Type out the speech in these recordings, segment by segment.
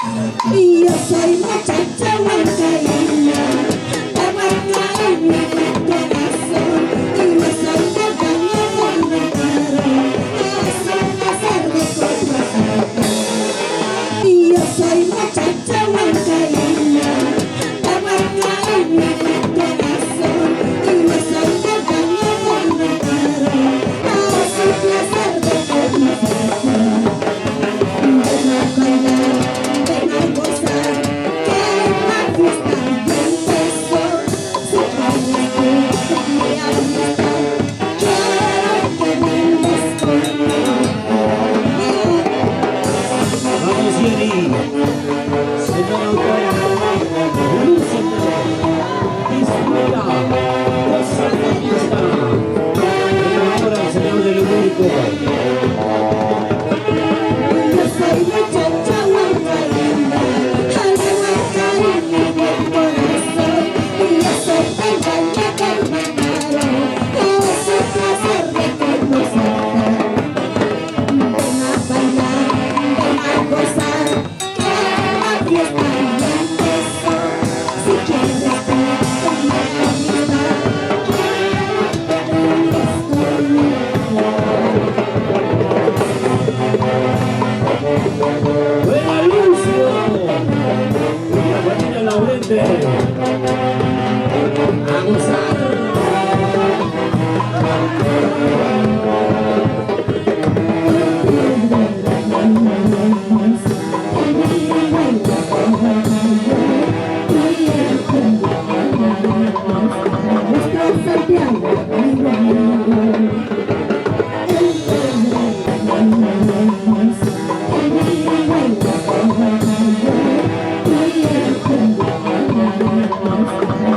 Y yo soy muchacha huancaína, de Huancaína mi corazón. Y yo soy del Valle del Mantaro, es un placer de conocerte. Y yo soy muchacha huancaína, de Huancaína mi corazón. Y yo soy del Valle del Mantaro, es un placer de conocerte. Ven a bailar, ven a gozar, que la fiesta ya empezó. Si bailas tú mi amistad, quiero que bailes conmigo. Vamos, Jenny. Señora autora, lúcete, disfruta, goza la fiesta. Enhorabuena al señor del público. Yo soy muchacha huancaína, de Huancaína mi corazón. Y yo soy del Valle del Mantaro, es un placer de conocerte. Ven a bailar, ven a gozar, que la fiesta ya empezó. Si quieres tú con mi amistad, quiero que bailes conmigo. ¡Buena Lucio! Y la familia Laurente. ¡A gozar! Nuestro Santiago, amigo mío.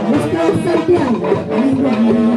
Nuestro Santiago, amigo mío.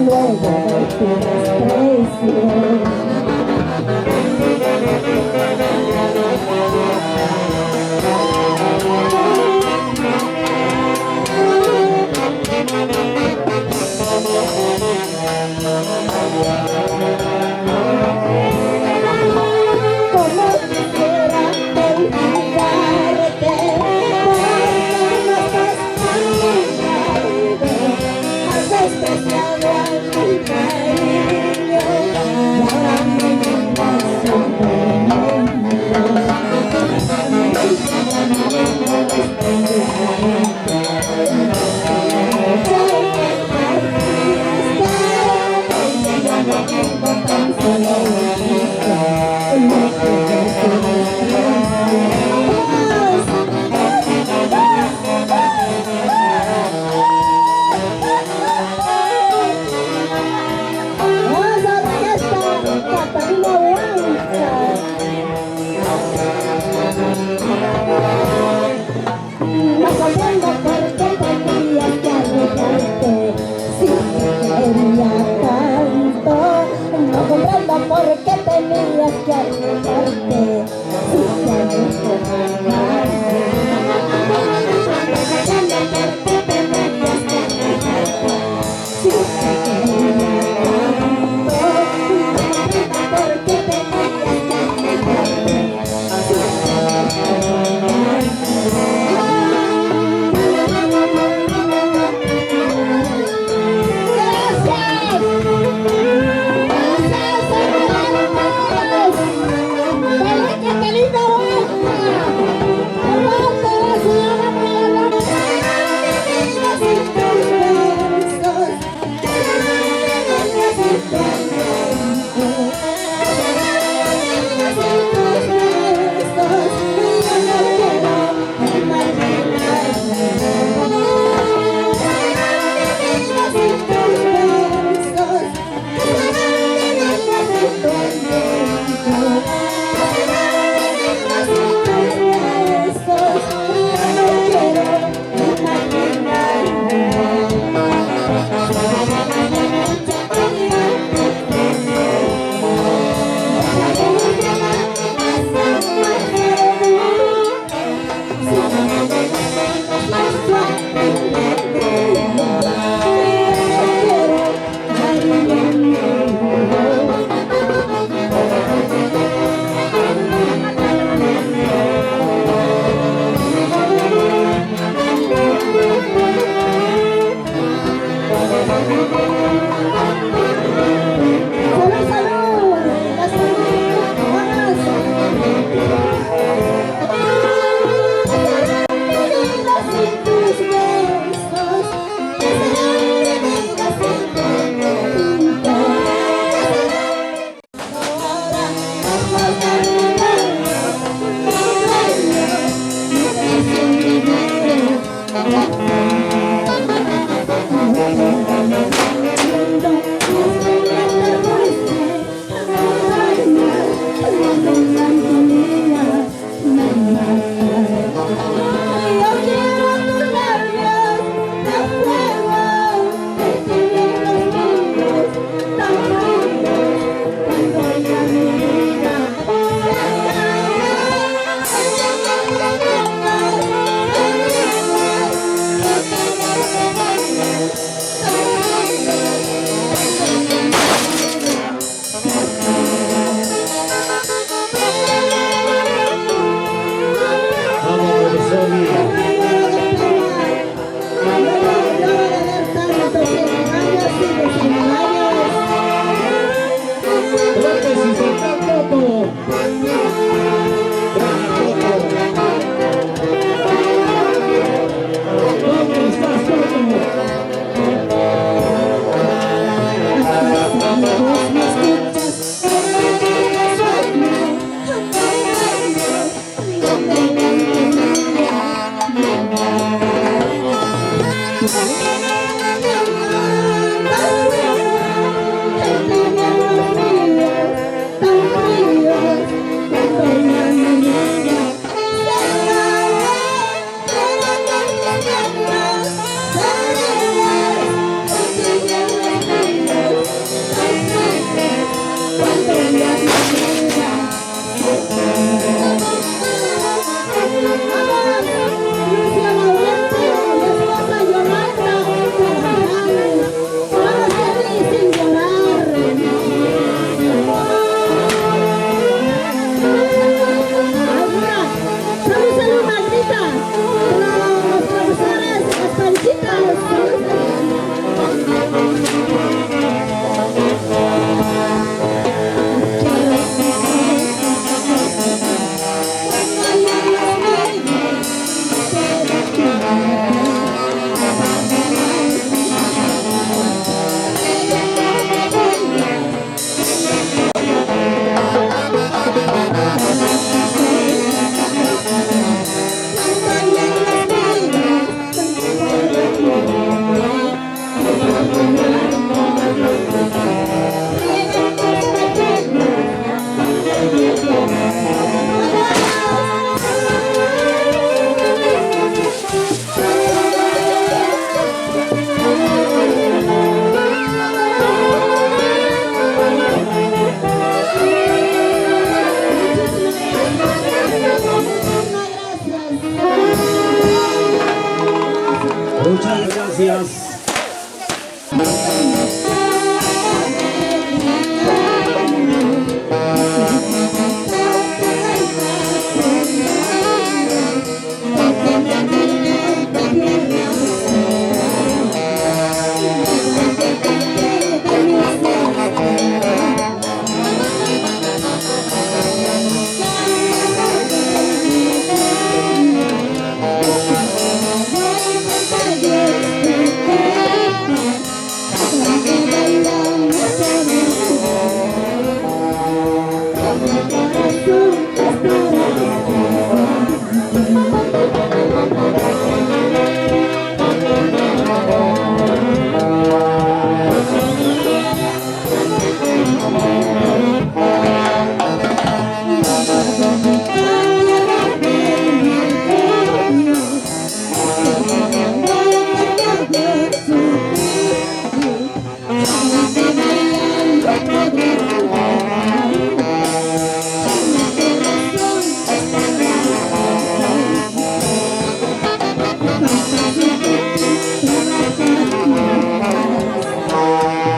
Luego de tu desprecio. Como quisiera olvidarte, porque no estás a mi lado. Has despreciado a mi cariño y ahora me llamas un tan solo un Vamos a orquesta Catalina Blanca. No comprendo por qué tenías que alejarte si te quería tanto. No comprendo por qué tenías que alejarte si te alejó amarte. No comprendo por qué tenías que alejarte si te quería tanto. No comprendo por qué tenías que alejarte si te alejó amarte. ¡Gracias! ¡Gracias, hermanos! ¡Para Catalina Huerta!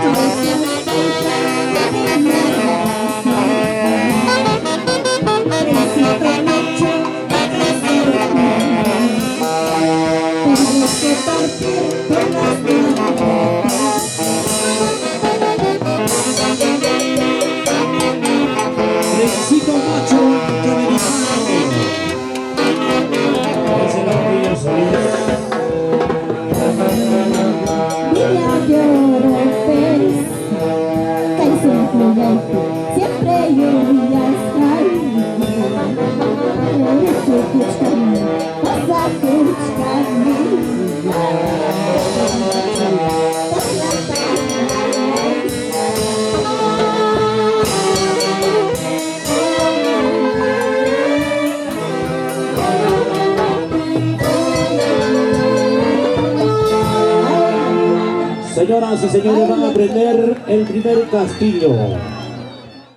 Tengo que partir por las puertas. Trencito macho americano. Es el Orgullo Solís. Mira lloro siempre yo ya Señoras y señores, van a aprender el primer castillo.